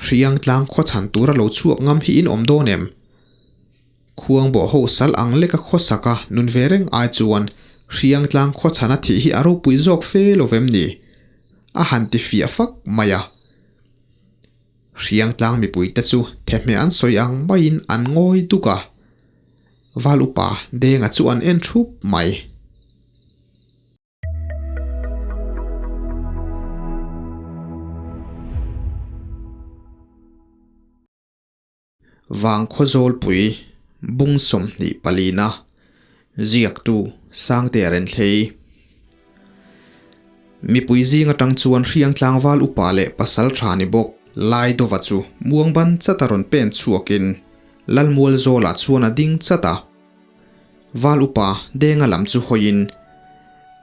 Hriangtlang khawchhan tura lo chhuak ngam hi in awm dawn em? Khuangbawh ho sal ang leka khawsaka nun ve reng ai chuan Hriangtlang khawchhana thih hi a ropui zawk fe lo vem ni? A han ti fiah fak mai a. Hriangtlang mipuite chu thehmeh an sawi ang maiin an ngawi duk a. Val upa Denga chu an en thup mai. Vangkhaw Zawlpui Bung 24na Ziaktu Sangtea Renthlei Mipui zing atang chuan hriang tlangval upa leh pasal tha ni bawk Laidova chu muangban chata rawn pen chhuakin Lalmual Zawlah chuan a ding chat a. Val upa Denga lam chu hawiin,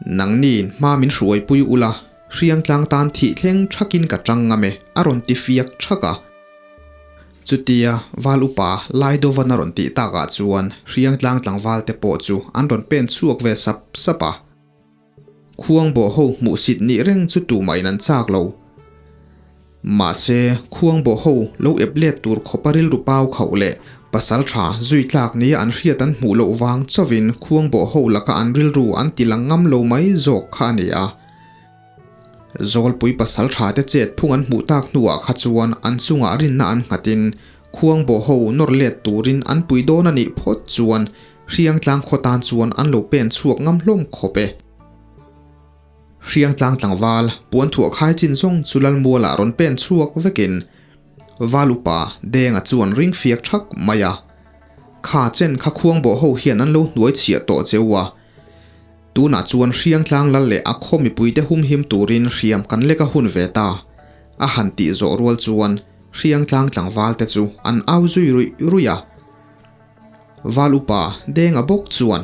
Nangniin hma min hruaipui ula, hriangtlang tan thih thleng thakin ka tang ngam e, a rawn ti fiak thak a. Chutia Val upa Laidovan a rawn tih takah chuan hriangtlang tlangval te pawh chu an rawn pen chhuak ve sap sap a. Khuangbawh ho hmuhsit nih reng chu tumahin an chak lo. Mahse, khuangbawh ho lo ep let tur khawpa rilru pau khauh leh pasal tha zui tlak nia an hriat an hmuh loh vang chauhin khuangbawh ho laka an rilru an ti lang ngam lo mai zawk kha a ni a. Zawlpui pasal tha te chet phung an hmuh tak hnuah kha chuan an chungah rinna an nghatin khuangbawh ho nawr let turin an pui dawn a nih phawt chuan Hriangtlang khaw tan chuan an lo pen chhuak ngam hlawm khawp e. Hriangtlang tlangval puan thuah khai chin zawng chu Lalmualah rawn pen chhuak vekin Val upa Denga chuan ring fiak thak mai a. Kha chen kha khuangbawh ho hian an lo hnuai chhiah tawh cheu a. Tunah chuan Hriangtlang lal leh a khaw mipuite humhim turin hriam kan lek a hun ve ta. A han tih zawh rual chuan Hriangtlang tlangval te chu an au zui ruih ruih a. Val upa Denga bawk chuan,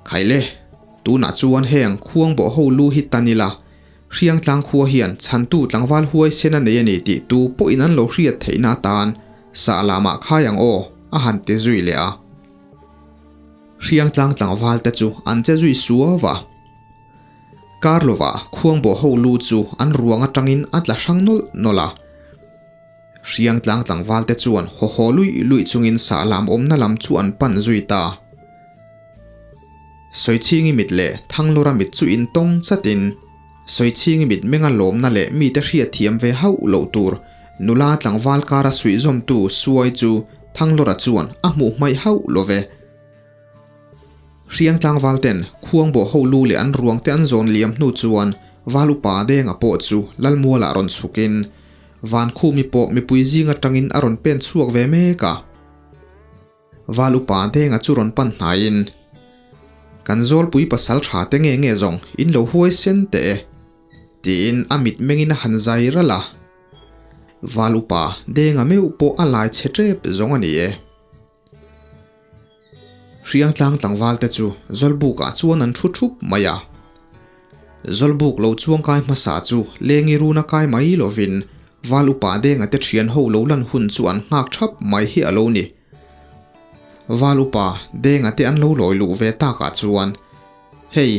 Khaile, tunah chuan heng khuangbawh ho lu hi tan ila, Hriangtlang khua hian chhantu tlangval huaisen a nei a ni tih tu pawhin an lo hriat theihna atan sah lamah khai ang aw, a han ti zui leh a. Hriangtlang tlangval te chu an che zui suau a. Kar lovah khuangbawh ho lu chu an ruang atangin a tla hrang nawlh nawlh a. Hriangtlang tlangval te chuan haw haw luih luih chungin sah lam awmna lam chu an pan zui ta. Sawichhingi mit leh Thanglura mit chu intawng chatin Sawichhingi mit menga lawmna leh mite hriatthiam ve hauh loh tur nula tlangval kara suihzawmtu Suai chu Thanglura chuan a hmuh hmaih hauh lo ve. Hriang tlangval ten khuangbawh ho lu leh an ruang te an zawn liam hnu chuan Val upa Denga pawh chu Lalmualah rawn chhukin Vankhumi pawh mipui zing atangin a rawn pen chhuak ve mek a. Val upa Denga chu rawn pan hnaiin, Kan Zawlpui pasal tha te nge nge zawng in lo huai sen teh e, tiin a mitmengin a han zai ralh a. Val upa Denga meuh pawh a lai chhe tep zawng a ni e. Hriangtlang tlangval te chu Zawlbukah chuan an thu thup mai a. Zawlbuk lo chuangkai hmasa chu lengi runa kai mai lovin Val upa Denga te thian ho lo lan hun chu an nghak thap mai hi a lo ni. Val upa Denga te an lo lawi luh ve takah chuan hei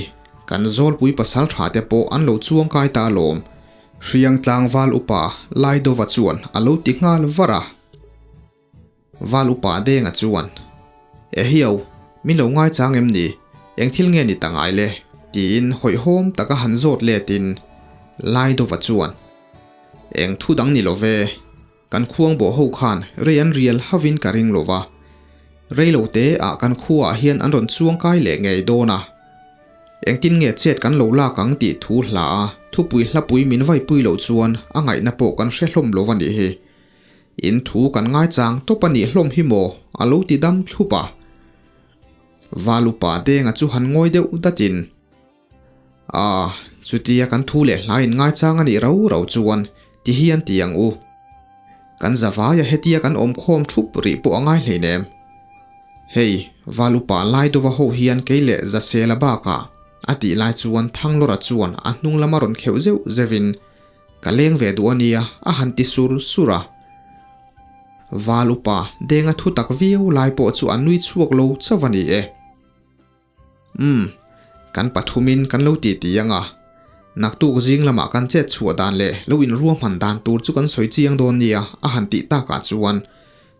kan Zawlpui pasal tha te pawh an lo chuangkai ta alawm, Hriangtlang Val upa Laidova chuan a lo ti nghal var a. Val upa Denga chuan, Ehiau, min lo ngaichang em ni? Eng thil nge ni ta ngai le? tiin hawihhawm taka han zawt letin Laidova chuan, Eng thu dang ni lo ve, kan khuangbawh ho khan rei an rial havin ka ring lo va, rei lo te ah kan khuaah hian an rawn chuang kai leh ngei dawn a, engtin nge chet kan lo lak ang tih thu hla a thupui hlapui min vaipui loh chuan a ngaihna pawh kan hre hlawm lo a nih hi. In thu kan ngaichang tawp a nih hlawm hi maw? a lo ti dam thlup a. Val upa Denga chu han ngawi deuh datin, A, chutia kan thu leh hla in ngaichang a nih rau rau chuan ti hian ti ang u. Kan zavaia hetia kan awm khawm thup rih pawh a ngai hleinem. Hei, Val upa Laidova ho hian kei leh Zasela bakah a tih lai chuan Thanglawra chuan a hnung lama rawn kheuh zeuh zeuhin, Ka leng ve duh a nia, a han ti sur sur a. Val upa Denga thu tak viau lai pawh chu a nui chhuak lo chauh a ni e. Umm, kan pathumin kan lo ti ti ang a. Naktuk zing lamah kan chet chhuah dan leh lo inruahman dan tur chu kan sawi chiang dawn nia a han tih takah chuan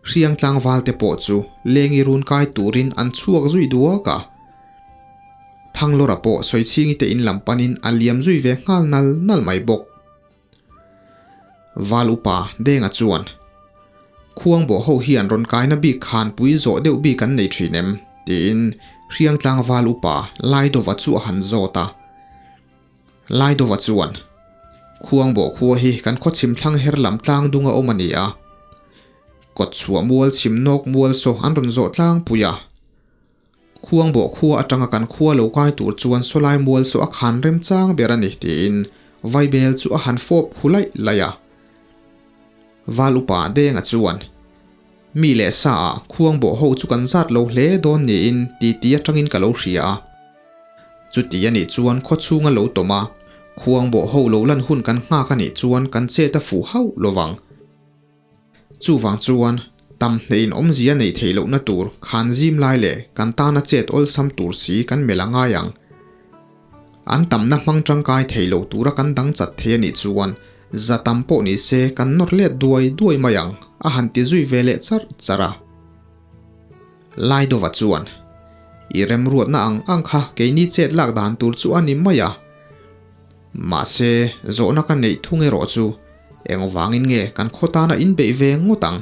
Hriang tlangval te pawh chu lengi run kai turin an chhuak zui duak a. Thanglawra pawh Sawichhingi te in lam panin a liam zui ve nghal nal nal mai bawk. Val upa Denga chuan, Khuangbawh ho hian rawn kaina bik khan pui zawh deuh bik an nei thin em? tiin Hriang tlangval upa Laidova chu a han zawt a. Laidova chuan, Khuangbawh khua hi kan khaw chhim thlang her lam tlang dunga awm a ni a. Kawtchhuah mual chhim nawk mual saw an rawn zawh tlangpui a. Khuangbawh khua atanga kan khua lo kai tur chuan sawlai mual chu a khan remchang ber a ni tiin Vaibel chu a han fawp hu laih laih a. Val upa Denga chuan, Mi leh sa ah Khuangbawh ho chu kan zat lo hle dawn niin titi atangin ka lo hria a. Chuti a nih chuan khaw chhunga lo tawm a, Khuangbawh ho lo lan hun kan nghak a nih chuan kan chet a fuh hauh lovang. Chuvang chuan, tam hneiin awmzia neih theih lohna tur khan zim lai leh kan tana chet awlsam tur si kan melh a ngai ang. An tamna hmang tangkai thei lo tura kan dang chat thei a nih chuan za tam pawh ni se kan nawr let duai duai mai ang, a han ti zui ve leh charh charh a. Laidova chuan, I remruatna ang ang kha keini chet lak dan tur chu a ni mai a. Mahse, zawhna ka neih thung erawh chu eng vangin nge kan khaw tana in beih ve ngawt ang?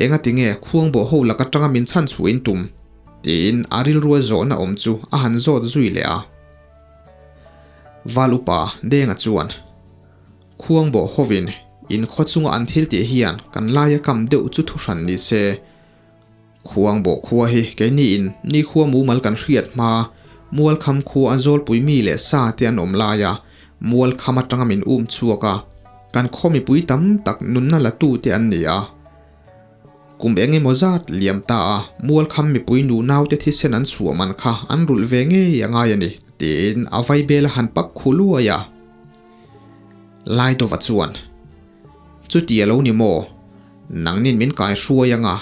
Engati nge khuangbawh ho lak atanga min chhan chhuah in tum? tiin a rilrua zawhna awm chu a han zawt zui leh a. Val upa Denga chuan, Khuangbawh hovin in khaw chunga an thil tih hian kan laia kam deuh chu thuhran ni se, Khuangbawh khua hi keini in nikhua mumal kan hriat hma, Mualkham khua a zawlpui mi leh sa te an awm lai a, Mualkham atanga min um chhuak a, kan khaw mipui tam tak nunna la tu te an ni a. Kum eng emaw zat liam ta a, Mualkham mipui nu naute thisen an chhuah man kha an rulh ve ngei a ngai a ni, tiin a vaibel a han pak khu luai a. Laidova chuan, Chuti a lo ni maw? Nangnin min kai hruai anga,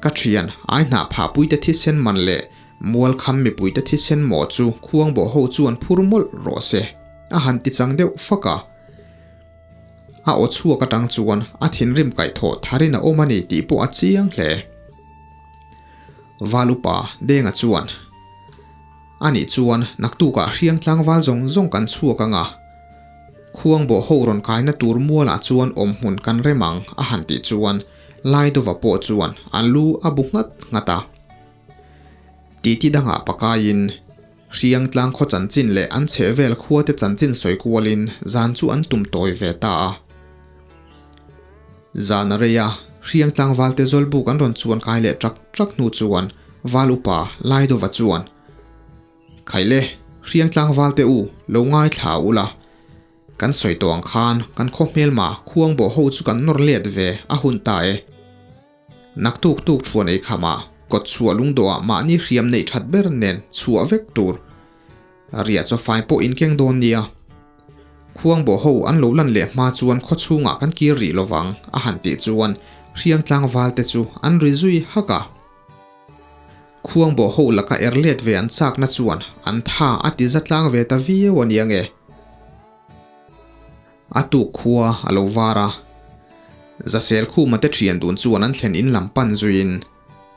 ka thian ai hnah phahpuite thisen man leh mualkham mipuite thisen maw chu khuangbawh ho chuan phur mawlh rawh se, a han ti chang deuh fak a. A aw chhuak atang chuan a thinrim kaihthawh tharin a awm a ni tih pawh a chiang hle. Val upa Denga chuan, Anih chuan naktukah hriang tlangval zawng zawng kan chhuak anga, Khuangbawh ho rawn kaina tur mualah chuan awmhmun kan rem ang a han tih chuan Laidova pawh chuan a lu a bu nghat nghat a. Titi dangah pakaiin Hriang tlang khaw chanchin leh an chhehvel khuate chanchin sawi kualin zan chu an tum tawi ve ta a. Zan a rei a, Hriang tlangvalte zawlbuk an rawn chuan kai leh ṭak ṭak hnu chuan Val upa Laidova chuan, Khaile, Hriang tlangvalte u, lo ngaithla u la. Kan sawi tawh ang khan kan khaw hmelma khuangbawh ho chu kan nawr let ve a hun ta e. Naktuk tuk thuan ei khamah kawt chhuah lungdawhah mahni hriam neih that ber nen chhuah vek tur. Riah chaw fai pawh in keng dawn nia. Khuangbawh ho an lo lan leh hma chuan khaw chhungah kan kir rih lovang a han tih chuan Hriang tlangvalte chu an ri zui hak a. Khuangbawh ho laka er let ve an chakna chuan an tha a ti za tlang ve ta viau a nia nge. A tuk khua a lo var a. Zasel khuma te thian dun chuan an thlen in lam pan zuiin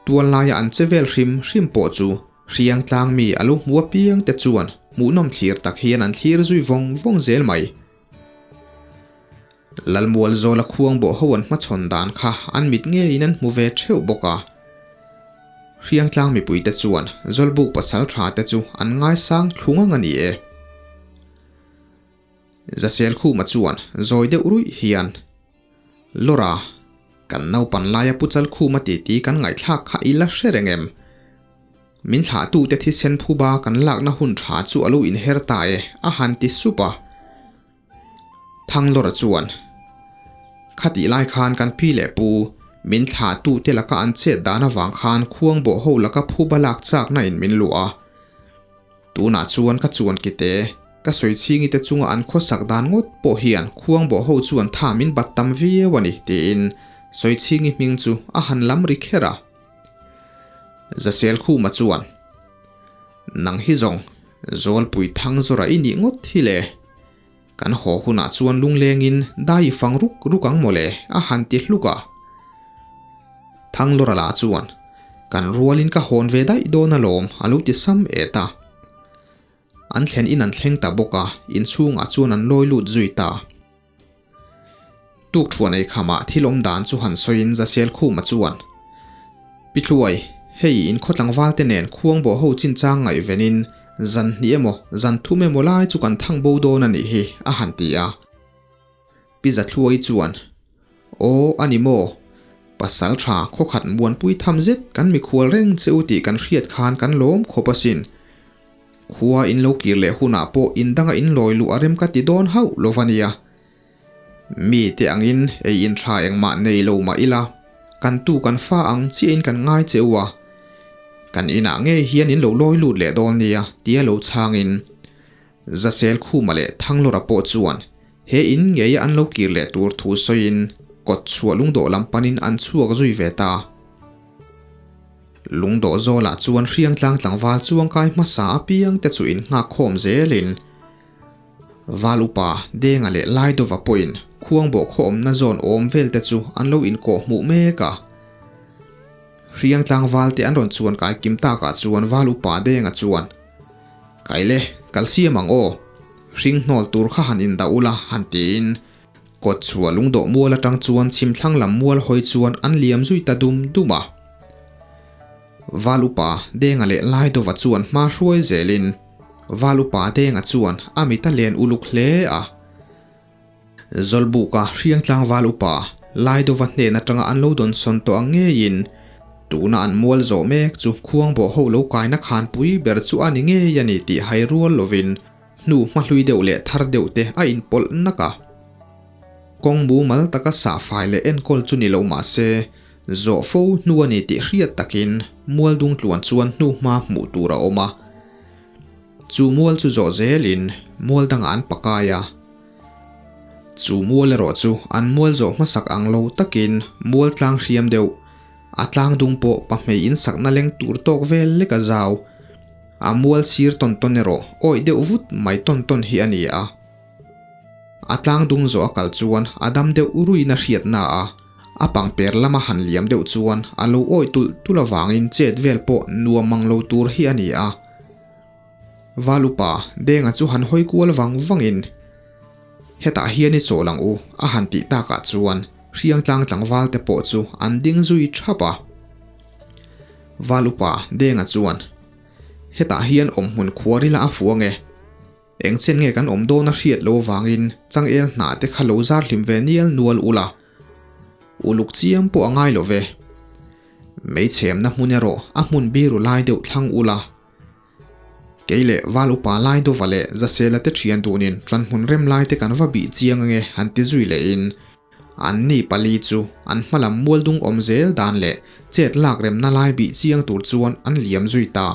tual laia an che vel hrim hrim pawh chu hriang tlang mi a lo hmu apiang te chuan hmuhnawm thlir tak hian an thlir zui vawng vawng zel mai. Lalmual zawla khuangbawh ho an hmachhawn dan kha an mit ngeiin an hmu ve theuh bawk a. Hriangtlang mipuite chuan Zawlbuk pasal tha te chu an ngaisang thlung ang a ni e. Zaselkhuma chuan zawi deuh ruih hian, Lawra, kan naupan laia Pu Chalkhuma titi kan ngaihthlak kha i la hre reng em? Min thlahtute thisen phuba kan lakna hun tha chu a lo inher ta e, a han ti sup a. Thanglawra chuan, Khatih lai khan kan pi leh pu, min thlahtute laka an chet dan avang khan khuangbawh ho laka phuba lak chakna in min luah a. Tunah chuan ka chuan kite, ka sawi chhingi te chunga an khawsak dan ngawt pawh hian khuangbawh ho chuan tha min bat tam viau a ni, tiin Sawichhingi hming chu a han lam ri kher a. Zaselkhuma chuan, Nang hi zawng, Zawlpui Thangzawra i nih ngawt hi le. Kan haw hunah chuan lunglengin dai i fang ruk ruk ang mawle, a han ti hluk a. Thanglawra lah chuan, Kan rualin ka hawn ve daih dawn alawm, a lo ti sam et a. An thlen in an thleng ta bawk a, inchhungah chuan an lawi lut zui ta. Tuk thuan ei khamah thil awm dan chu han sawiin Zasel Khuma chuan, Pi Thluai, hei in khaw tlangval te nen khuangbawh ho chinchang ngaihvenin zan hnih emaw zan thum emaw lai chu kan thang bo dawn a nih hi, a han ti a. Pi Zathluai chuan, Aw, a ni maw? Pasal tha khawkhat muanpui tham zet kan mikhual reng che u tih kan hriat khan kan lawm khawp asin. Khua in lo kir leh hunah pawh in danga in lawi luh a rem ka ti dawn hauh lo va nia. Mi te angin ei in tha engmah nei lo mah ila, kan tu kan fa ang chiahin kan ngai che u a. Kan inah ngei hian in lo lawi lut leh dawn nia tia lo chhangin Zasel Khuma leh Thanglawra pawh chuan he in ngeia an lo kir leh tur thu sawiin kawt chhuah lungdawh lam panin an chhuak zui ve ta. Lungdawh zawlah chuan hriangtlang tlangval chuangkai hmasa apiang te chu innghak khawm zelin Val upa Denga leh Laidova pawhin khuangbawh khaw awmna zawn awm vel te chu an lo inkawh hmuh mek a. Hriangtlang val te an rawn chuan kai kim takah chuan Val upa Denga chuan, Kaile, kal siam ang aw. Hring hnawl tur kha han indah ula han tiin Kawt chhuah lungdawh mual atang chuan chhimthlang lam mual hawi chuan an liam zui ta dum dum a. Val upa Denga leh Laidova chuan hma hruai zelin Val upa Denga chuan a mit a len uluk hle a. Zawlbuka Hriangtlang Val upa Laidova hnen atanga an lo dawnsawn tawh ang ngeiin tuna an mual zawh mek chu khuangbawh ho lo kaina khanpui ber chu a ni ngei a ni tih hai rual lovin Hnu hmahlui deuh leh thar deuh te a inpawlh nak a. Kawng mumal taka sahfai leh enkawl chu ni lo mah se, zawh fo hnu a ni tih hriat takin mual dung tluan chuan hnu hma hmuh tur a awm a. Chu mual chu zawh zelin mual dangah an pakai a. Chu mual erawh chu an mual zawh hmasak ang lo takin mual tlang hriam deuh, a tlang dung pawh pahmei insakna leng tur tawk vel lek a zau. A mual sir tawn tawn erawh awih deuh vut mai tawn tawn hi a ni a. A tlang dung zawh a kal chuan a dam deuh ruin a hriat na a, a pangper lama han liam deuh chuan a lo awih tulh tulh avangin chet vel pawh nuam mang lo tur hi a ni a. Val upa Denga chu han hawi kual vang vangin, Hetah hian i chawl ang u a han tih takah chuan Hriangtlang tlangval te pawh chu an ding zui thap a. Val upa Denga chuan, Hetah hian awmhmun khuar ila a fuh ange. Eng chen nge kan awm dawn a hriat lo avangin changel hnah te kha lo zar hlim ve nial nual ula. Uluk chiam pawh a ngai lo ve. Meichhemna hmun erawh a hmun biru lai deuh thlang ula. Kei leh Val upa Laidova leh Zasela te thian dunin ṭanhmun rem lai te kan va bih chiang ange han ti zui lehin anni pali chu an hmalam mualdung awm zel dan leh chet lak remna lai bih chiang tur chuan an liam zui ta.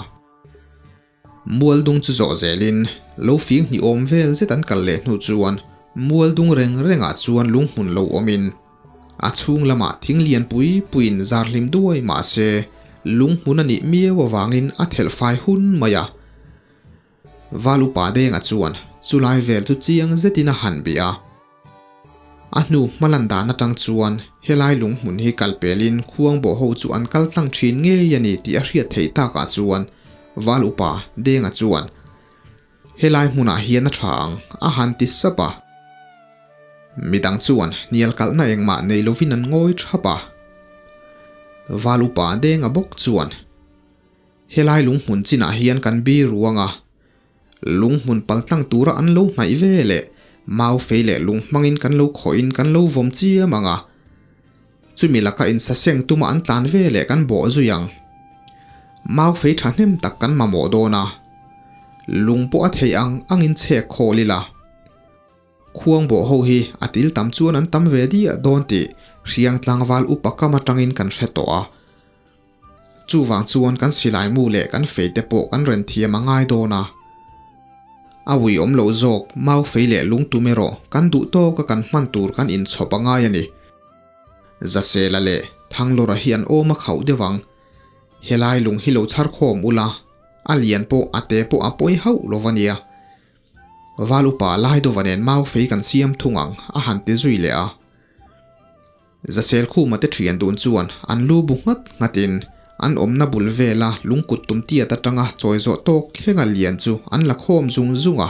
Mualdung chu zawh zelin lo fing hnih awm vel zet an kal leh hnu chuan mualdung reng rengah chuan lunghmun lo awmin A chhung lamah thing lian pui puiin zar hlim duai mah se lunghmun a nih miau avangin a thelh fai hun mai a. Val upa Denga chuan chulai vel chu chiang zetin a han bih a. A hnu hmalan dan atang chuan helai lunghmun hi kal pelin khuangbawh ho chu an kal tlang thin ngei a ni tih a hriat theih takah chuan Val upa Denga chuan Helai hmunah hian a tha ang, a han ti sap a. Midang chuan hnial kalhna engmah nei lovin an ngawi thap a. Val upa Denga bawk chuan, Helai lunghmun chinah hian kan bi ruang a, lunghmun paltlang tura an lo hnaih ve leh mau fei leh lung hmangin kan lo khawhin kan lo vawm chiam ang a. Chumi laka insaseng tuma an tlan ve leh kan bawh zui ang. Mau fei thahnem tak kan mamawh dawn a. Lung pawh a theih ang angin chhek khawl ila. Khuang bawh ho hi a til tam chuan an tam ve diah dawn tih Hriang tlangval upa kam atangin kan hre tawh a. Chuvang chuan kan silai mu leh kan fei te pawh kan ren thiam a ngai dawn a. A ui awm lo zawk mau fei leh lung tum erawh kan duh tawka kan hman tur kan inchhawp a ngai a ni. Zasela leh Thanglawra hi an awm a khauh deuh ang. Helai lung hi lo chhar khawm ula, a lian pawh a te pawh a pawi hauh lo va nia. Val upa Laidova nen mau fei kan siam thung ang, a han ti zui leh a. Zaselkhuma te thian dun chuan an lu bu nghat nghatin an awmna bul vela lungkut tum tiat atanga chawi zawh tawk thlenga lian chu an la khawm zung zung a.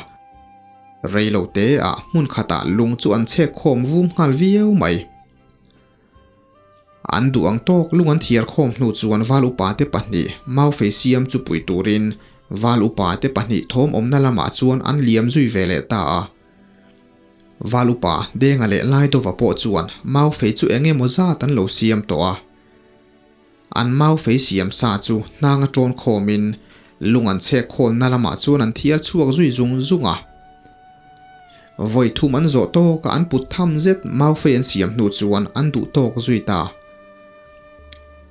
Rei lo te ah hmun khatah lung chu an chhek khawm vum nghal viau mai. An duh ang tawk lung an thiar khawm hnu chuan val upa te pahnih Maufei siam chu pui turin val upa te pahnih thawm awmna lamah chuan an liam zui ve leh ta a. Val upa Denga leh Laidova pawh chuan Maufei chu eng emaw zat an lo siam tawh a. An Maufei siam sa chu hnang a tawn khawmin lung an chhek khawlna lamah chuan an thiar chhuak zui zung zung a. Vawi thum an zawh tawk a an put tham zet Maufei an siam hnu chuan an duh tawk zui ta.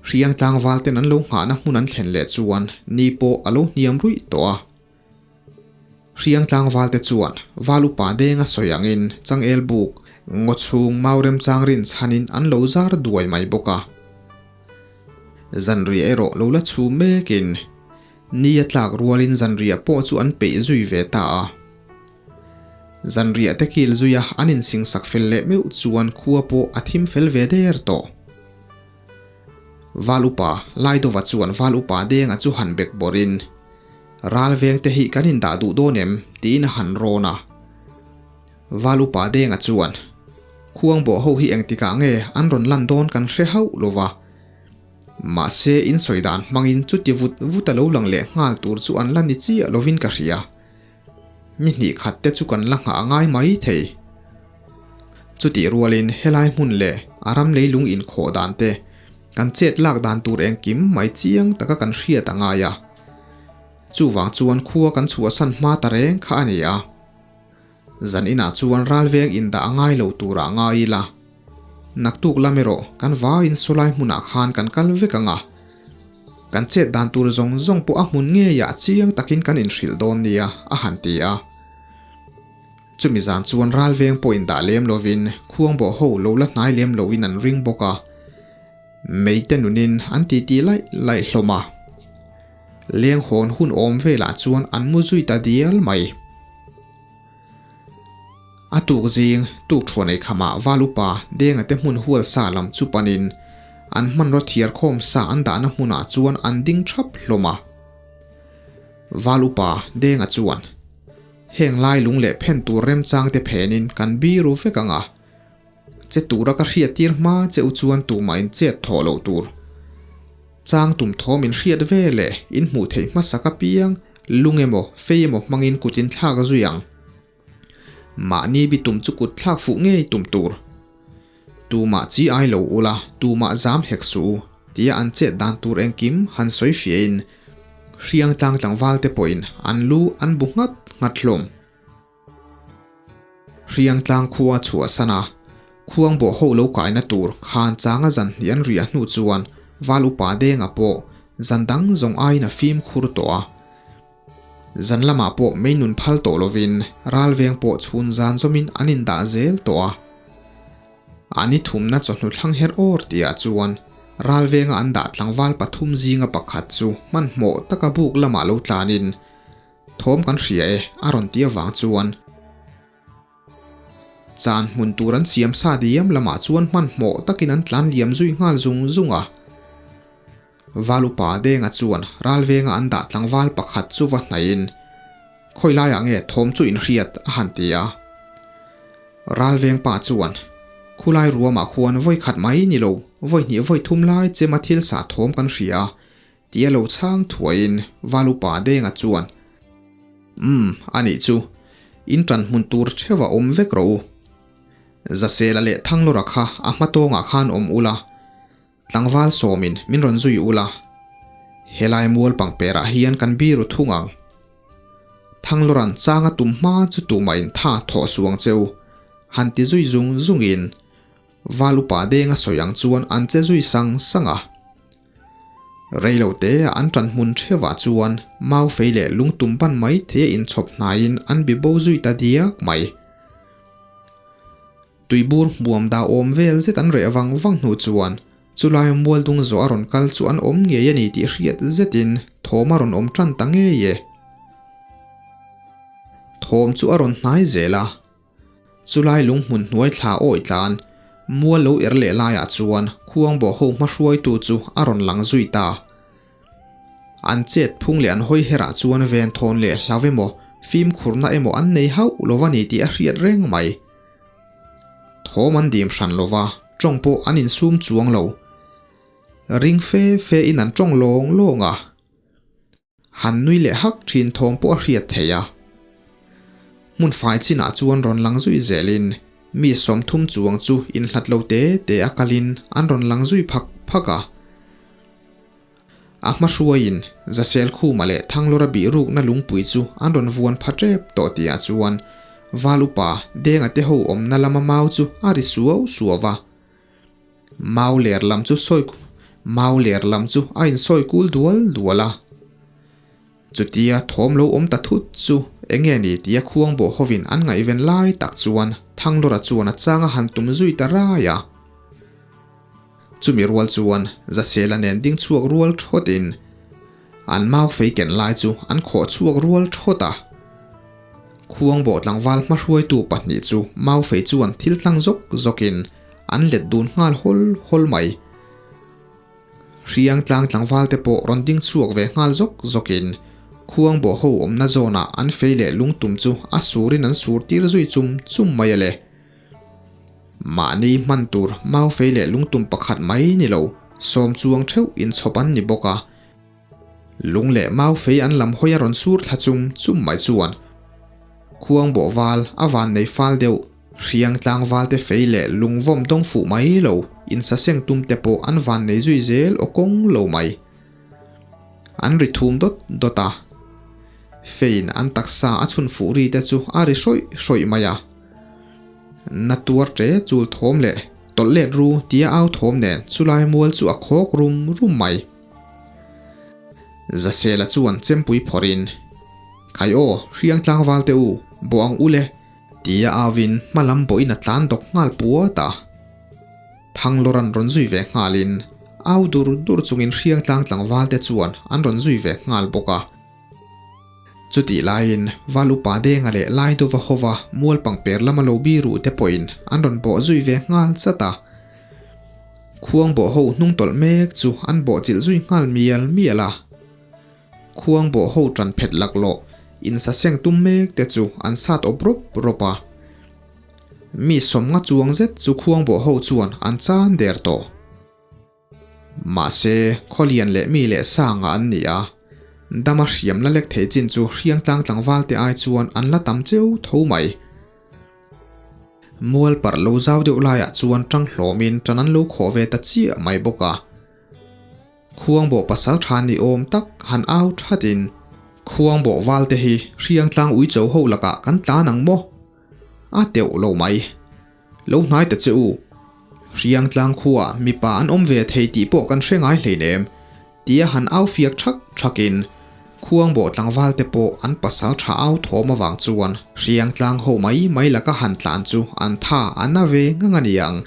Hriang tlangval ten an lo nghahna hmun an thlen leh chuan ni pawh a lo hniam ruih tawh a. Hriang tlangval te chuan Val upa deng a sawi angin changel buk ngaw chhung mau remchang rin chhanin an lo zar duai mai bawk a. Zanriah erawh lo la chhu mekin ni a tlak rualin zanriah pawh chu an peih zui ve ta a. Zanriah te kil zuia an insingsak fel leh meuh chuan khua pawh a thim fel ve der tawh. Val upa Laidova chuan Val upa denga chu han bek bawrhin, Ral veng te hi kan indah duh dawn em? tiin a han rawn a. Val upa Denga chuan, Khuangbawh ho hi engtikah nge an rawn lan dawn kan hre hauh lo va. Mahse in sawi dan hmangin chuti vut vut a lo lang leh nghal tur chu an la ni chiah lovin ka hria. Ni hnih khat te chu kan la nghah a ngai mai thei. Chutih rualin helai hmun leh a ram leilung inkhawh dan te, kan chet lak dan tur engkim mai chiang taka kan hriat a ngai a. Chuvang chuan khua kan chhuahsan hma ta reng kha a ni a. Zan inah chuan ral veng indah a ngai lo turah ngai ila. Naktuk lam erawh kan vauin sawlai hmunah khan kan kal vek ang a. Kan chet dan tur zawng zawng pawh a hmun ngeiah chiang takin kan inhrilh dawn nia, a han ti a. Chumi zan chuan ral veng pawh indah lem lovin khuangbawh ho lo la hnai lem loin an ring bawk a. Meite nunin an titi laih laih hlawm a. Leng hawn hun awm velah chuan an mu zui ta dial mai. A tuk zing, tuk thuan ei khamah Val upa Denga te hmun hual sa lam chu panin an hmanraw thiar khawm sa an dahna hmunah chuan an ding thap hlawm a. Val upa Denga chuan, Heng lai lung leh phen tur remchang te phenin kan biru vek ang a. Che tura ka hriattir hma che u chuan tumah in chet thawh loh tur. Chang tum thawm in hriat ve leh in hmuh theih hmasak apiang lung emaw fei emaw hmangin kut in thlak zui ang. Mahni bi tum chu kut thlak fuh ngei tum tur. Tumah chi ai lo ula tumah zam hek suh u tia an chet dan tur engkim han sawi fiahin hriang tlang tlangval te pawhin an lu an bu nghat nghat hlawm. Hriangtlang khua chhuahsan a, khuangbawh ho lo kaina tur khan changa zan hnih an riah hnu chuan Val upa Denga pawh zan dang zawng aiin a fimkhur tawh a. Zan lamah pawh mei nun phal tawh lovin ralveng pawh chhun zan zawmin an indah zel tawh a. A ni thumna chawhnu thlang her awr tihah chuan ralvenga an dah tlangval pathum zinga pakhat chu hmanhmawh taka buk lamah lo tlanin, Thawm kan hria e, a rawn ti avang chuan chan hmun tur an siam sa diam lamah chuan hmanhmawh takin an tlan liam zui nghal zung zung a. Val upa Denga chuan ralvenga an dah tlangval pakhat chu va hnaihin, Khawi laiah nge thawm chu inhriat? a han ti a. Ralveng pa chuan, Khulai ruamah khuan vawi khat mai ni lo, vawi hnih vawi thum lai chema thil sah thawm kan hria a, Tia lo chhang thuaiin Val upa Denga chuan, Umm, a nih chu. In ṭan hmun tur ṭheuh a awm vek rawh u. Zasela leh Thanglawra kha a hma tawngah khan awm ula, tlangval sawmin min rawn zui ula. Helai mual pangperah hian kan biru thung ang. Thanglawra'n changa tum hma chu tumah in tha thawh suang che u, han ti zui zung zungin Val upa Denga sawi ang chuan an che zui sang sang a. Rei lo te a an ṭan hmun ṭheuhah chuan mau fei leh lungtum ban mai thei a inchhawp hnaiin an bi bo zui ta diak mai. Tuibur hmuam dah awm vel zet an reh vang vang hnu chuan chulai mualdung zawh a rawn kal chu an awm ngei a ni tih hriat zetin thawm a rawn awm ṭan ta ngei e. Thawm chu a rawn hnai zel a. Chulai lunghmun hnuai thla awih tlan, mual lo er leh laiah chuan khuangbawh ho hmahruaitu chu a rawn lang zui ta. An chet phung leh an hawi herah chuan venthawn leh hlau emaw, fimkhurna emaw an nei hauh lo a ni tih a hriat reng mai. Thawm an dim hran lo va, tawng pawh an insum chuang lo. Ring fe fe in an tawng lawng lawng a. Han nui leh hak thin thawm pawh a hriat theih a. Hmun fai chinah chuan rawn lang zui zelin mi 30 chuang chu inhlat lo te te a kalin an rawn lang zui phak phak a. A hma hruaiin Zasel Khuma leh Thanglawra bihrukna lungpui chu an rawn vuan pha tep tawh tihah chuan Val upa Denga te ho awmna lama mau chu a ri suau suau va. Mau ler lam chu sawi mau ler lam chu a insawi kul dual dual a. Chutia thawm lo awm ta thut chu eng nge ni tia khuang bawh hovin an ngaihven lai tak chuan Thanglawra chuan a chang a han tum zui ta rai a. Chumi rual chuan Zasela nen ding chhuak rual thawtin an mau fei ken lai chu an khawh chhuak rual thawt a. Khuangbawh tlangval hmahruaitu pahnih chu mau fei chuan thil tlang zawk zawkin an let dun nghal hawl hawl mai. Hriang tlang tlangval te pawh rawn ding chhuak ve nghal zawk zawkin Khuangbawh ho awmna zawnah an fei leh lungtum chu a surin an sur tir zui chum chum mai a le. Mahni hman tur mau fei leh lungtum pakhat mai ni lo, sawm chuang theuh inchhawp an ni bawk a. Lung leh mau fei an lam hawi a rawn sur thla chum chum mai chuan khuang bawh val a van nei fal deuh, hriang tlangval te fei leh lung vawm dawng fuh mai lo, insaseng tum te pawh an van nei zui zel aw kawng lo mai. An ri thum dawt dawt a, feiin an taksa a chhun fuh ri te chu a ri hrawih hrawih mai a. Na tuar ṭe chul thawm leh tawlh let ru tia au thawm nen chulai mual chu a khawk rum rum mai. Zasela chuan chempui phawrhin, Khai aw, hriang tlangval te u, bawh ang u le, tia auin hma lam bawhin a tlan dawk nghal puat a. Thanglawra'n rawn zui ve nghalin, au dur dur chungin hriang tlang tlangval te chuan an rawn zui ve nghal bawk a. Chutih laiin Val upa Denga leh Laidova hova mual pangper lama lo biru te pawhin an rawn bawh zui ve nghal chat a. Khuang bawh ho hnung tawlh mek chu an bawh chilh zui nghal mial mial a. Khuang bawh ho tan phet laklawh insaseng tum mek te chu an sat awp rawp rawp a. Mi 50 chuang zet chu khuang bawh ho chuan an chan der tawh. Mahse, khawlian leh mi leh sanga an ni a, dama hriam la lek thei chin chu hriang tlang tlangval te ai chuan an la tam cheu tho mai. Mual parh lo zau deuh laiah chuan tang hlawmin tan an lo khawh ve ta chiah mai bawk a. Khuangbawh pasal tha ni awm tak han au thatin, Khuangbawh val te hi hriang tlang uicho ho lakah kan tlan ang maw? A teuh lo mai. Lo hnai ta che u. Hriang tlang khuaah mipa an awm ve thei tih pawh kan hre ngai hleinem, tia han au fiak thak thakin Khuangbawh tlangval te pawh an pasal tha au thawm avang chuan Hriang tlang ho mai mai laka han tlan chu an tha a na ve ngang a niang.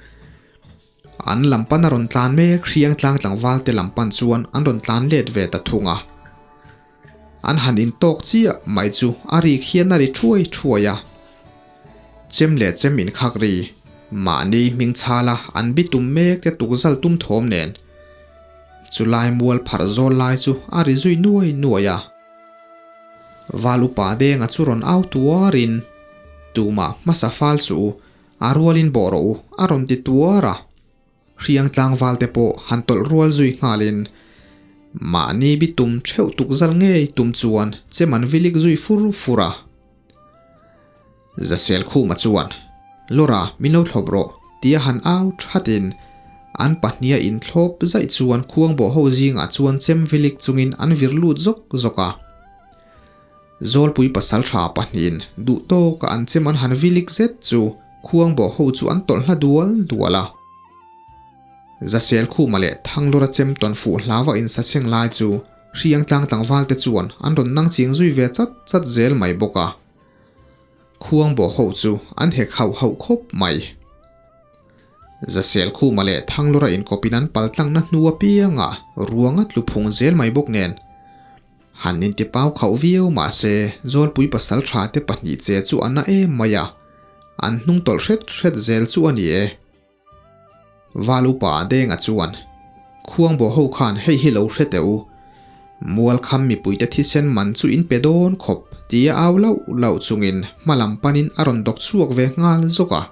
An lam pan a rawn tlan mek Hriang tlang tlangval te lam pan chuan an rawn tlan let ve ta thung a. An han intawk chiah mai chu a rik hian a ri thuai thuai a. Chem leh chem inkhak ri, mahni hming chhala an bi tum mek te tukzal tum thawm nen. Chulai mual pharh zawl lai chu a ri zui nuai nuai a. Val upa Denga chu rawn au tuarin, Tumah hmasa fal suh u, a rualin bawh rawh u, a rawn ti tuar a. Hriang tlangval te pawh han tawlh rual zui nghalin mahni bi tum theuh tuk zal ngei tum chuan chem an vilik zui fur fur a. Zasel Khuma chuan, Lawra, min lo thlawp rawh, tia han au thatin an pahniha inthlawp zaih chuan khuangbawh ho zingah chuan chem vilik chungin an vir lut zawk zawk a. Zawlpui pasaltha pahnihin duh tawka an chem an han vilik zet chu khuangbawh ho chu an tawlh hla dual dual a. Zasel Khuma leh Thanglura chem tawn fuh hlauva insaseng lai chu Hriang tlang tlangval te chuan an rawn nang ching zui ve chat chat zel mai bawk a. Khuangbawh ho chu an hek hauh hauh khawp mai. Zasel Khuma leh Thanglura inkawpin an pal tlangna hnu apiangah ruang a tlu phung zel mai bawk nen. Han intipau khauh viau mah se Zawlpui pasaltha te pahnih che chu a na em mai a, an hnung tawlh hret hret zel chu a ni e. Val upa Denga chuan, Khuangbaw ho khan hei hi lo hre teh u. Mualkham mipuite thisen man chu in pe dawn khawp tia au lauh lauh chungin hma lam panin a rawn dawk chhuak ve nghal zawk a.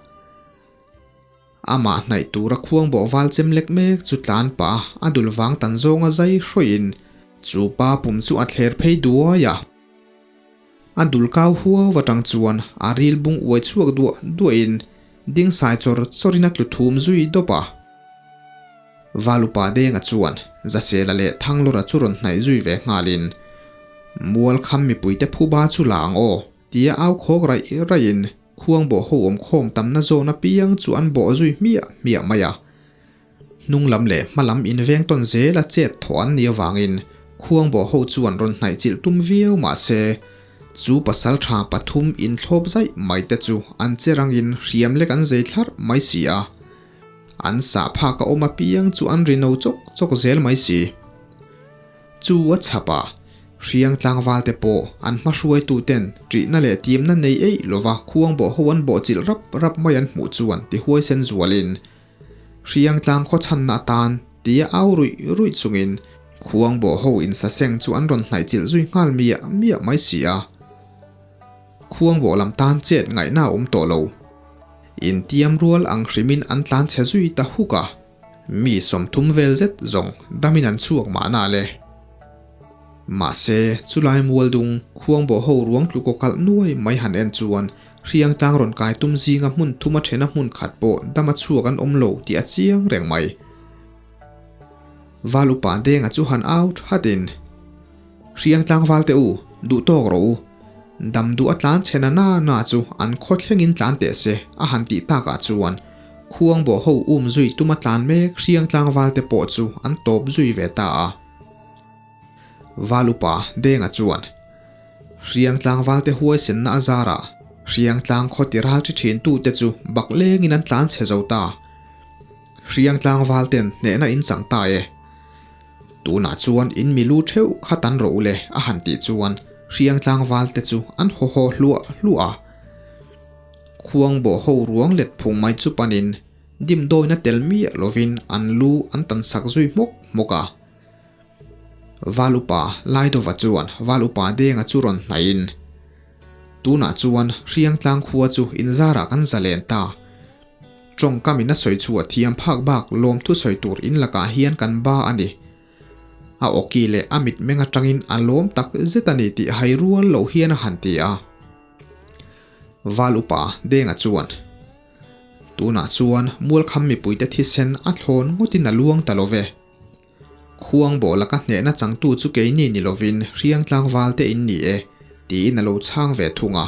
Amah hnaih tura khuangbawh val chem lek mek chu tlan pah a, a dul vang tan zawnga zai hrawiin chu pa pum chu a thler phei duai a. A dul kau huau atang chuan a ril bung uai chhuak duah duahin ding sai chawr chawrin a tlu thum zui dawp a. Val upa Denga chuan Zasela leh Thanglawra chu rawn hnaih zui ve nghalin, Mualkham mipuite phuba chu la ang aw, tia au khawk raih raihin Khuang bawh ho awm khawm tamna zawn apiang chu an bawh zui hmiah hmiah mai a. Hnung lam leh hma lam inveng tawn zela chet thawh an nih avangin khuang bawh ho chuan rawn hnaih chilh tum viau mah se, chu pasal tha pathum inthlawp zaih mai te chu an che rangin hriam lek an zei thlarh mai si a. An sah phak a awm apiang chu an ri no chawk chawk zel mai si. Chu a chhap a, hriang tlangval te pawh an hma hruaitu ten ṭihna leh timna nei eih lova khuang bawh ho an bawh chilh rap rap mai an hmuh chuan ti huaisen zualin hriang tlang khaw chhanna atan tia au ruih ruih chungin khuang bawh ho insaseng chu an rawn hnaih chilh zui nghal miah miah mai si a. Khuang bawh lam tan chet ngaihna a awm tawh lo. Intiam rual ang hrimin an tlan chhe zui ta huk a. Mi 30 vel zet zawng damin an chhuak mahna le. Mahse, chulai mual dung khuangbawh ho ruang tlukaw kalh nuai mai han en chuan hriang tlang rawn kai tum zinga hmun thuma thena hmun khat pawh dama chhuak an awm lo tih a chiang reng mai. Val upa Denga chu han au thatin, Hriang tlangval te u, duh tawk rawh u. Dam duh a tlan chhe na na na chu an khaw thlengin tlan teh se a han tih takah chuan khuang bawh ho um zui tuma tlan mek hriang tlangval te pawh chu an tawp zui ve ta a. Val upa Denga chuan hriang tlangval te huaisenna a zarah hriang tlang khaw ti ral thi thin tu te chu bak lengin an tlan chhe zo ta. Hriang tlangval ten hnehna in chang ta e. Tunah chuan in milu theuh kha tan rawh u le a han tih chuan hriang tlangval te chu an haw haw hluah hluah a. Khuang bawh ho ruang let phung mai chu panin dimdawina tel miah lovin an lu an tan sak zui hmawk hmawk a. Val upa Laidova chuan Val upa Denga chu rawn hnaihin, Tunah chuan hriang tlang khua chu inzarah kan zalen ta. Tawngkam in a sawi chhuah thiam phak bak lawmthu sawi tur in lakah hian kan ba a ni. A awki leh a mitmeng atangin a lawm tak zet a ni tih hai rual loh hian a han ti a. Val upa Denga chuan, Tunah chuan Mualkham mipuite thisen a thlawn ngawtin a luang ta lo ve. Khuang bawh laka hnehna changtu chu keini ni lovin hriang tlangval te in ni e, tiin a lo chhang ve thung a.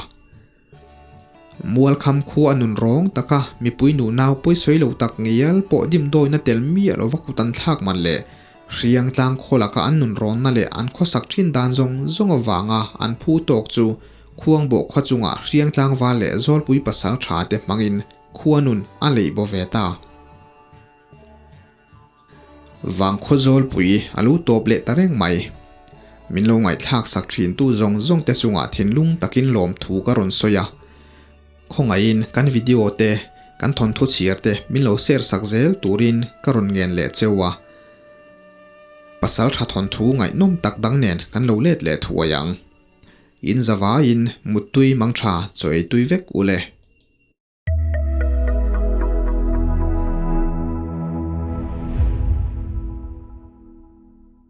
Mualkham khua a nun rawng taka mipui nu nau pawisawi lo tak ngial pawh dimdawina tel miah lova kut an thlak man leh hriang tlang khaw laka an nun rawnna leh an khawsak thin dan zawng zawng avanga an phu tawk chu Khuangbawh khua chungah hriang tlangval leh Zawlpui pasal tha te hmangin khua nun a leih baw ve ta. Vangkhaw Zawlpui a lo tawp leh ta reng mai. Min lo ngaihthlak sak thin tu zawng zawng te chungah thinlung takin lawmthu ka rawn sawi a. Khawngaihin kan video te, kan thawnthu chhiar te min lo share sak zel turin ka rawn ngen leh cheu a. Pasal tha thawnthu ngaihnawm tak dang nen kan lo let leh thuai ang. In zavaiin muttui mangtha chaw ei tui vek u le.